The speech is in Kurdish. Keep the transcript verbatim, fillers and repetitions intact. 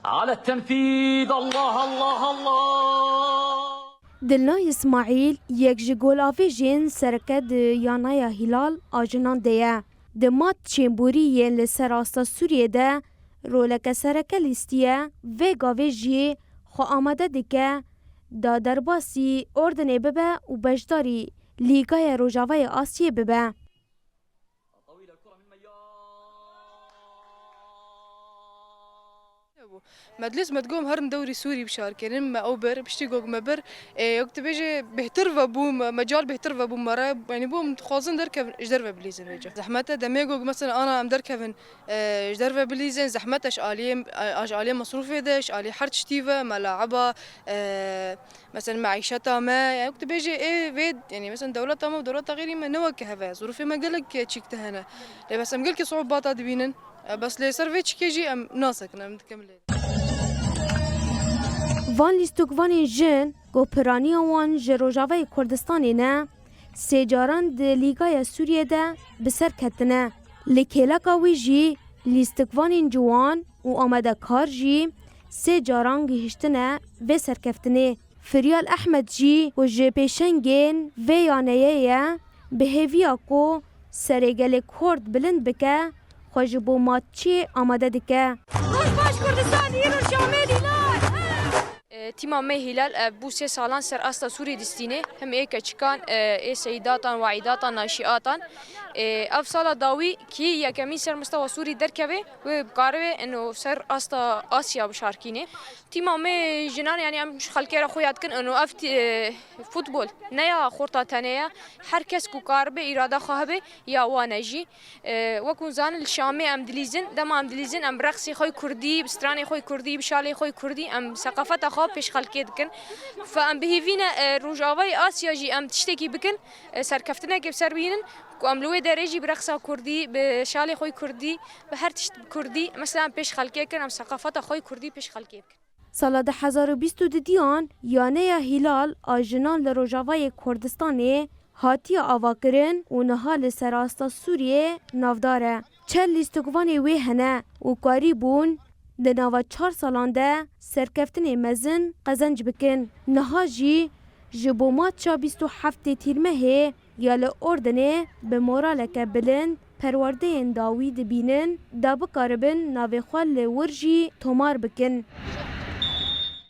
على التنفيذ. الله، الله، الله. Dilna Îsmaîl, yek ji golavêjên sereke di Yaneya Hîlal a jinan de ye. Di mat çênborî yên li ser asta Sûriyê de roleke sereke lîstiye, vê gavê jî xwe amade dike da derbasî Ordinê bibe û beşdarî Lîgaya Rojavayê Asyayê bibe. Me dilîst, me digot em herin dewrî Sûrî bişarkênin, me ew bir, piştî got me bir, ê, wek tu bêjî bêhtir vebû, me, mecal bêhtir vebû me re, yanî bû em dixwazin derkevin, ji derve bilîzin vêca. Zehmet e, demê got mesela ana em derkevin, e, ji derve bilîzin, zehmet e ji aliyê, e, ji aliyê mesrûfê de, ji aliyê her tiştî ve, me laeba, e, mesela meîşeta me, yanî wek tu bêjî ê vê, yanî mesela dewleta me û dewleta xêrî me ne weke hev e, zirûfê me gelek çîk tê hene. Lê bes em gelkî siûbata dibînin. E, bes lê ser vê çikê jî em nasekin, em dikim lê. Van lîstikvanên jin ku piraniya wan ji Rojavayê Kurdistanê ne, sê caran di Lîgaya Sûriyê de bi ser ketine. Li kêleka wê jî lîstikvanên ciwan û amadekar jî sê caran gihiştine vê serkeftinê. Firyal Ehmed jî ku ji pêşengên vê yaneyê ye, bi hêviya ku serê gelê Kurd bilind bike, xwe ji bo matçê amade dike. Roj baş Kurdistan, îro şamê Hîlal. E, tîma me Hîlal, e, bû sê salan ser asta Sûrî distînê. Him ê keçikan, e, ê seyîdatan, weîdatan, naşîatan. E, ev sala dawî kî yekemîn ser mistewa Sûrî derkeve, wê bikaribe ino ser asta Asya bişarkînê. Tîma me jinan, yanî em ji xelkê re xuya dikin, ino ev tî-, e, futbol ne ya xorta tenê ye. Her kes ku karibe, îrada xwe hebe, ya wan e jî. E, wek hûn zanin, li Şamê em dilîzin, dema em dilîzin, em bi reqsê xwe yê kurdî, bi stranê xwe yê kurdî, bi şalê xwe yê kurdî, em seqafeta xwe pêş xelkê dikin. Fe em bi hêvî ne, e, Rojavayê Asya jî em tiştekî bikin, e, serkeftinekê bi ser bihînin, ku em li wê derê jî bi reqsa kurdî, bi şalê xwe yê kurdî, bi her tişt bi kurdî, mesela em pêş xelkê kin, em seqafeta xwe yê kurdî pêş xelkê bikin. Sala du hezar û bîst û duyan, Yaneya Hîlal a jinan li Rojavayê Kurdistanê hatiye avakirin û niha li ser asta Sûriyê navdar e. Çend lîstikvanê wê hene û karîbûn di nava çar salan de serkeftinê mezin qezenc bikin. Niha jî ji bo matça bîst û heftê Tîrmehê ya li Ordinê bi moraleke bilind perwerdeyên dawî dibînin, da bikaribin navê xwe li wir jî tomar bikin.